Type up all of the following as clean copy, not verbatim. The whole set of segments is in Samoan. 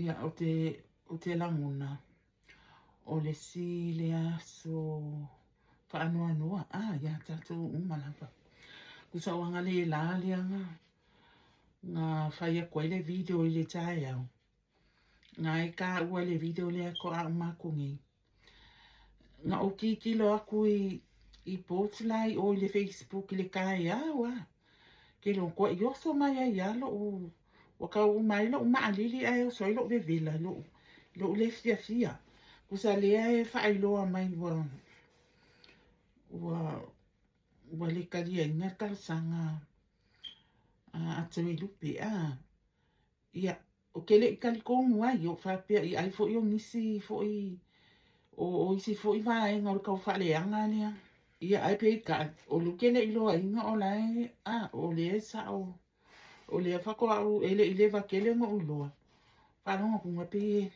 Ia, ou te, ou te lagona, o le isi lea aso faanoanoa, a, ia tatou uma lava. Tusa o analeila lea na, na fai atu ai le video i le taeao. Na e taua le video lea toa uma atu nei. Na ou tilotilo atu i, i post la i o i le Facebook i le taeao a. Ke lo koe i oso mai ai a lou, ua tau uma ai lou maalili ae oso ai lou vevela i lou, lou le fiafia. Kusa lea e faailoa mai ua, ua, ua le taliaina le talosaga a, a Toelupe a. Ia, ou te le i talitonu ai, o faapea i ai foi o nisi foi o, o isi foi vaega o le tau faaleaga lea. Ia, ae peitai, o lea ou te le i iloaina o la e, a, o lea e sao, o lea faatoa ou, e le i leva tele ona ou iloa. Faalogo atu na pei e,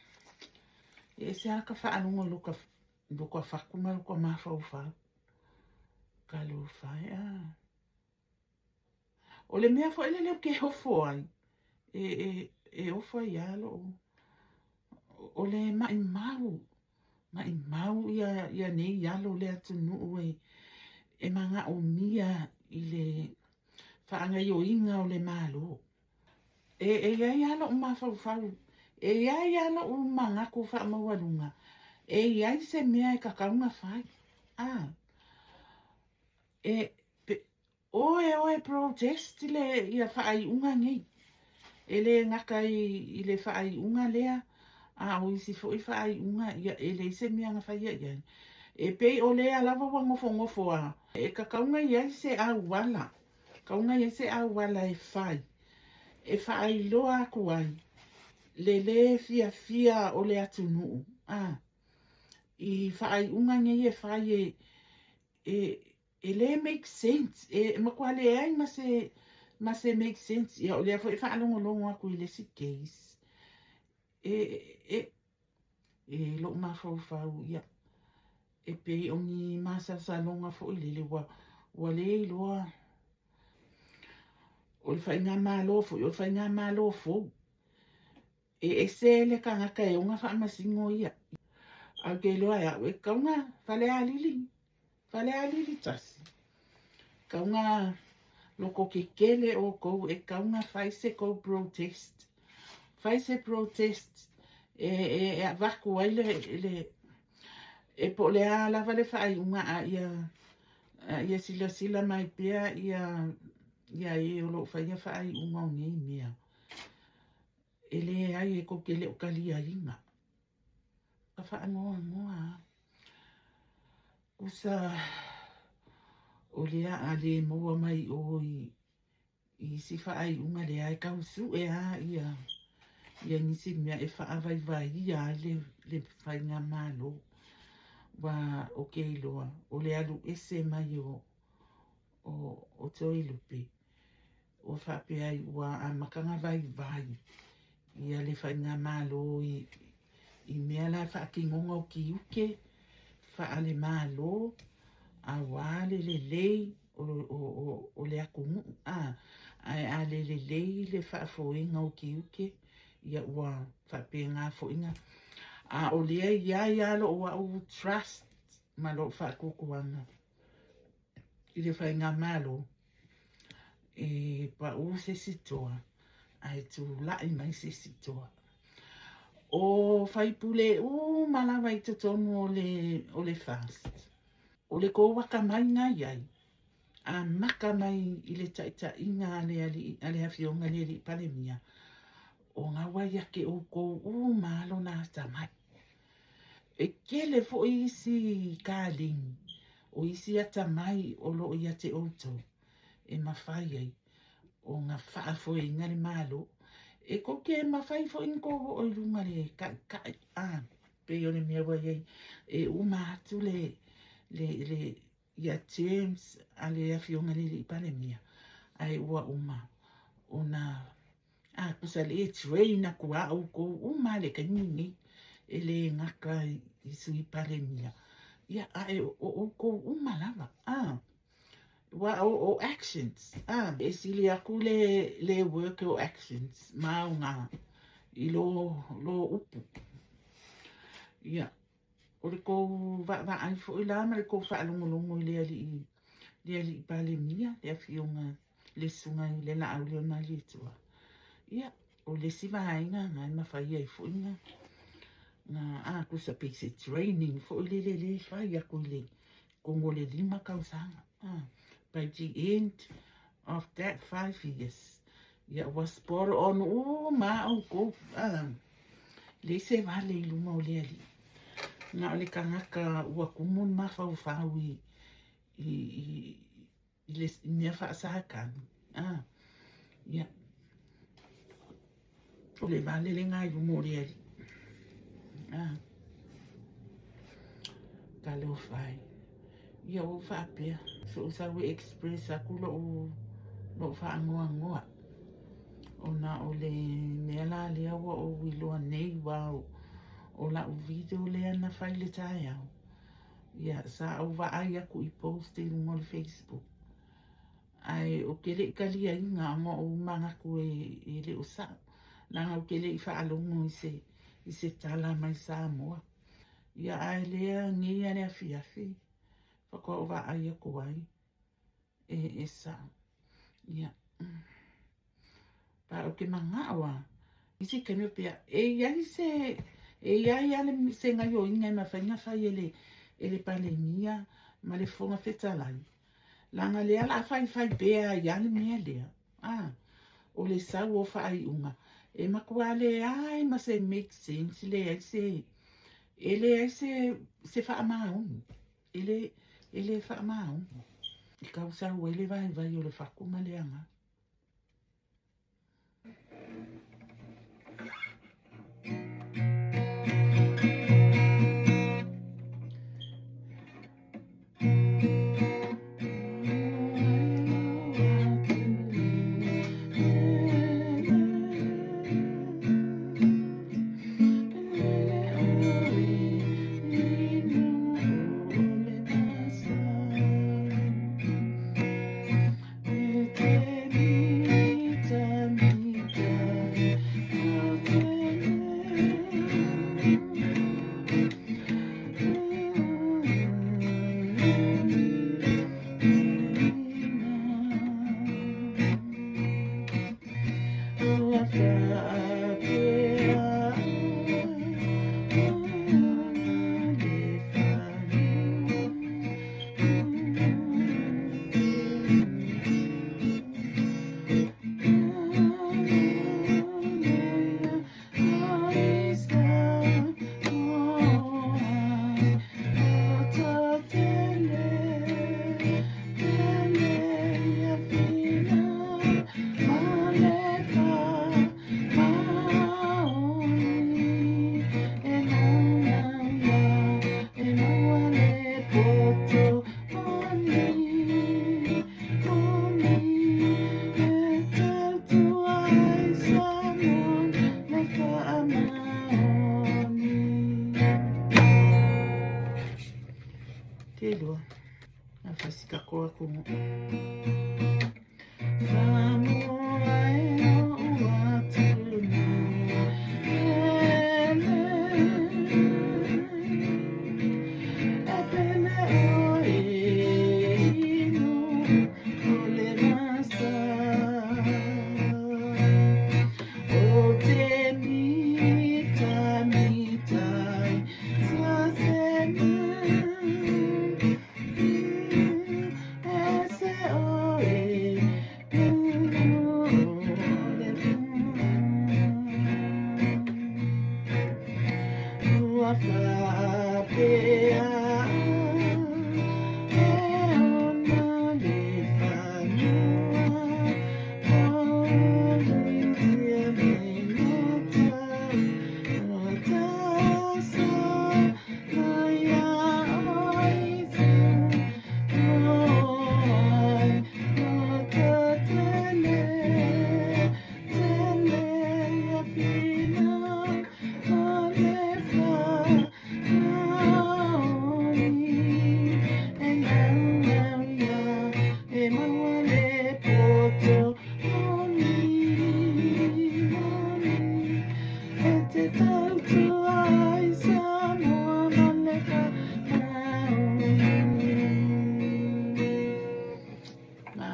e ese lava ka faalogo i lota, lota fatu ma lota mafaufau. Talofa e, a. O le mea foi lele ou te ofo ai, e, e, e ofo ai lava lou, o le maʻimau, maʻimau ia, ia nei alo o le atunuu e, e manaomia i le faagaoioiga o le Malo. E, e i ai lava lou mafaufau, e i ai lava lou manatu faamaualuga, e i ai se mea e tatau ona fai. A, e, pe, Oe oe protest le ia faaiuga nei. E le gata i, i le faaiuga lea, a o isi foi faaiuga, ia e leai se mea na faia i ai. E pei o lea lava ua nofonofo a, e tatau ona i ai se auala, tatau ona i ai se auala e fai, e faailoa atu ai le lē fiafia o le atunuu, a, i faaiuga nei e fai e, e, E le make sense, e matua leai ma se, ma se make sense. Ia, o lea foi e faalogologo atu i le isi case, e, e, e lou mafaufau, ia, e pei o ni masalosaloga foi lele ua, ua le iloa o le faigamalo foi, o le faigamalo fou. E ese le tagata e ona faamasino ia. Ae ou te iloa e au, e tatau ona Falealili, Falealili tasi. Tatau ona loko kekele outou, e tatau ona fai se tou protest. Fai se protest e, e, e avatu ai le, le, e po o le a lava le faaiuga a ia, a ia silasila mai pea ia, ia e o lo o faia faaiuga o nei mea. E leai e kou te le o taliaina. Ka faanoanoa a. Kusa o lea a le maua mai o i i isi faaiuga lea e tau sue a ia ia nisi mea e faavaivaia ai le, le faigamalo. Ua o ke iloa o le alu ese mai o o, o Toelupe Ua faapea ai ua amata ona vaivai ia le faigamalo i, i mea la e faatinoga o tiute faale-Malo aua le lelei o, o, o, o le atunuu. A, ae a le lelei le faafoega o tiute, ia ua faapena foi na. A o lea e i ai lava lou au trust ma lou faatuatuaga i le faigamalo e pau se isi toa ae tulai mai se isi toa. O faipule uma lava i totonu o le, o le FAST, o le kou akamai na i ai, amata mai i le taitaiga a le, alii, a le afioga i le alii Palemia, o gau ai ake outou uma lava lona atamai. E tele foi isi kaleni, o isi atamai o lo o ia te outou e mafai ai ona faafoeina le Malo. E kou te mafai foi ona tou oo i luga le taʻitaʻi, a, pei o le mea ua i ai, e uma atu le, le, le, ia terms a le Afioga i le Alii Palemia, ae ua uma ona a tusa le train atu lava outou uma le taimi lenei, e le gata i Sui Palemia, ia ae o outou uma lava, a. Ua o, o actions, a. E sili atu le, le work o actions ma aoga. i lo lo upu. Ia, o le kou vaavaai foi la ma le kou faalogologo i le alii, le alii Palemia, le afioga le susuga i le Laau Leonalietua. Ia, o le isi vaega na e mafai ai foi na na a tusa pei se training foi lele lea e fai atu i le totonu o le 5 tausaga. By the end of that 5 years, ia ua spot on uma a outou. Leai se vale i luma o le alii. Na o le tagata ua tumu le mafaufau i, i, i, i le mea faasatani. Ia, o le vale lena i luma o le alii. Talofa e. Ia ua ou faapea, se ua sau e express atu lou, lou faanoanoa. Ona o le mea la lea ua ou iloa nei, ua o lau video lea na fai i le taeao. Ia, sa ou vaai atu i post i luga o le Facebook. Ae ou te le i taliaina ona ou manatu e, e le o sao. Leaga ou te le i faalogo i se, i se tala mai Samoa. Ia ae lea nei a le afiafi, faatoa ou vaai atu ai e, e sao. Ia, pa ou te manao lava, i se taimi faapea, e i ai se, e i ai lava se gaoioiga e mafai ona fai e le, e le Palemia ma le Fofoga Fetalai, leaga lea o le a faifai pea ai lava le mea lea, a, o le sau o faaiuga, e matua leai ma se make sense, leai se, e leai se, se faamaoni, e le, e le faamaoni. E tausau ai le vaivai o le fatu ma le aga.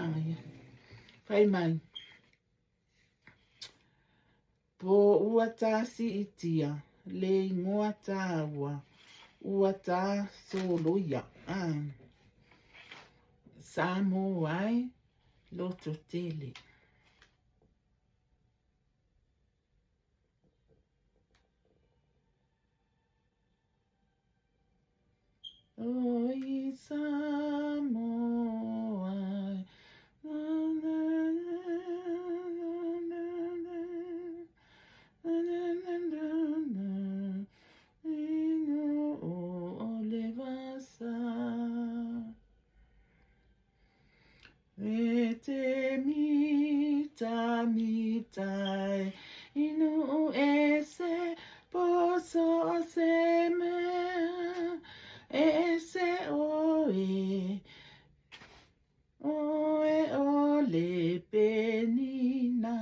Manaia. Fai mai. Po ua tā siitia le igoa tāua, ua tā soloia. Ah. Samoa e, loto tele. O i Samoa Na, na, na, na, na, na. Na, na, na, na, na. Ino o le vasa. E te mita mitai inu ese poso se mea ese oe oe o le penina.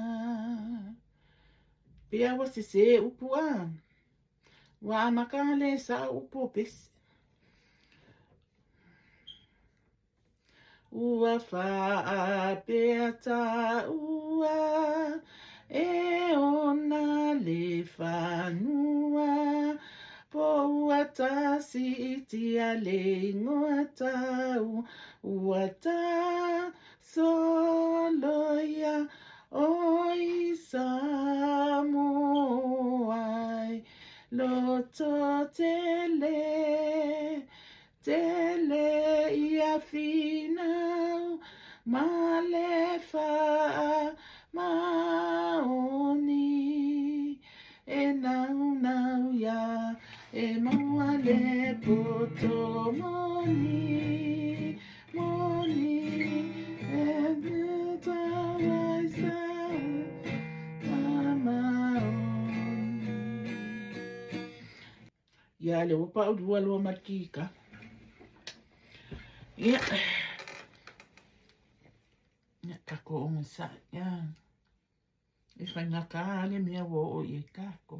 Pea ua sese upu a. Ua amaka le sao upu o pese. Ua faapea tāua e ona le whanua Po ua tasiitia le ingoa tau Ua tā soloia o i Samoa ai Loto tele Tele ia finau ma le wha maoni E naunau ia e maua le poto moni moni E te tau ai sa maoni. Ia le ua paulua loa ma le kika. Ia. Ia, kako o sa. Ia. E whaingaka le mea ua o i kako.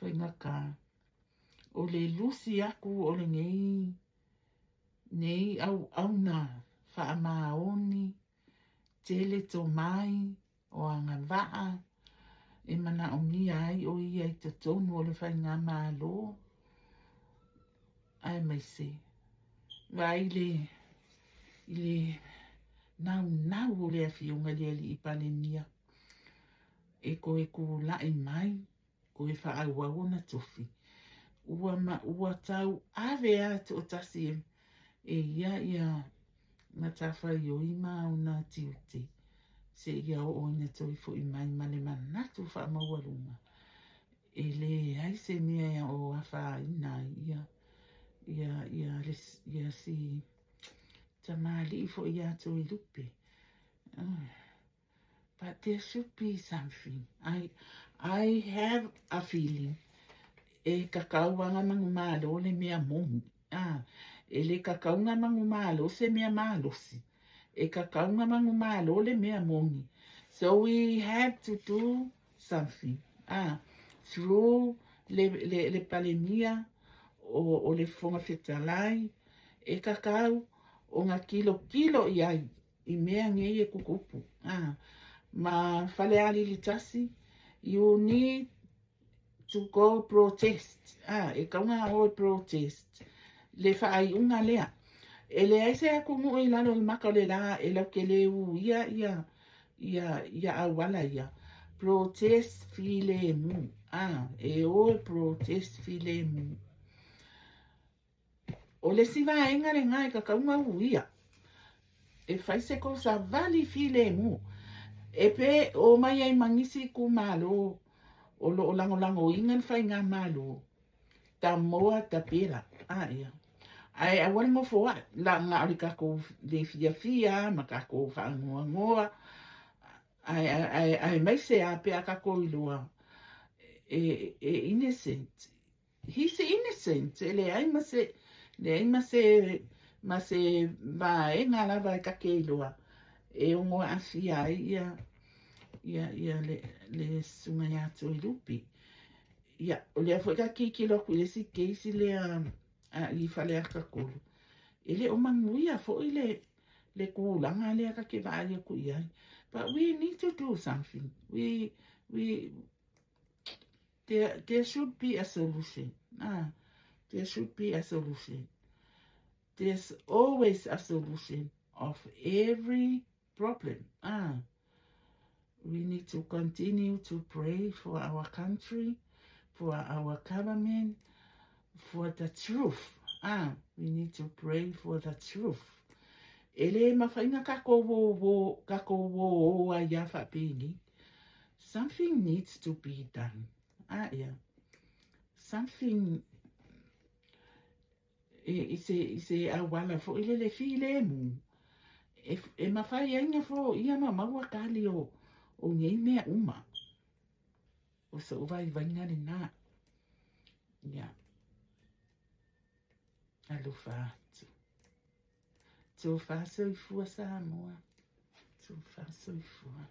Whaingaka. O le lusi aku o le nei nei au auna whaamaoni tele to mai o agavaa e manaomia ai ʻo ia i totonu o le faigamalo, aemaise vaai le i le naunau o le Afioga i le Alii Palemia e toe kulaʻi mai, toe faaauau ona tofi. Ua ma ua tau ave a toʻatasi e, e ia ia matafaioi ma ona tiute seia oo ina toe foʻi mai ma le manatu faamaualuga e leai se mea e o afaina ai ia ia ia le ia si tamalii foʻi ia Toelupe. But there should be something. I, I have a feeling e kakau ana manumalo le mea moni. Ah, e le kakau ngā manumalo se mea malosi. E kakau ngā manumalo le mea moni. So we have to do something. Ah, through le, le, le palemia o, o le Fofoga Fetalai, e kakau o ngā kilo kilo i ai i mea nei e kukupu. Ah, ma Falealili tasi, you need to go protest. Ah, e kaunga oe protest. Le whaaiunga lea. E leai se atunuu i lalo o le maka o le la e lau ke le u ia ia ia ia auala ia. Protest filemu. Ah, e oe protest filemu. O le isi vaega lena e tatau ona uia, e fai se kou savali filemu, e pe omai ai ma nisi itumalo o lo o lagolagoina le faigamalo, tamoa tapela, a ia. Ae aua le nofo ae, la na o le tatou le fiafia ma tatou faanoanoa, ae, ae, aemaise a pe a tatou iloa e, e innocent He's innocent, e leai ma se, leai ma se, ma se vaega lava e ta te iloa e ono aafia ai ia, ia, ia le, le susuga ia Toelupe. Ia, o lea foi ta tilotilo atu i le isi case lea a i Faleata 3, e le o manuia foi le, le tulaga lea ta te vaai atu i ai. But we need to do something. We, we, there, there should be a solution. Ah, there should be a solution. There's always a solution of every problem. Ah, we need to continue to pray for our country, for our government, for the truth. Ah, we need to pray for the truth. E le mafai ona tatou o tatou o ai lava faapeni. Something needs to be done. Ah, yeah. Something i se, i se auala foi lele filemu e, e mafai ai na foia ma maua tali o, o nei mea uma. O so'u vaivaiga lenā. Ia. Alofa atu. Tofa soifua Samoa. Tofa soifua.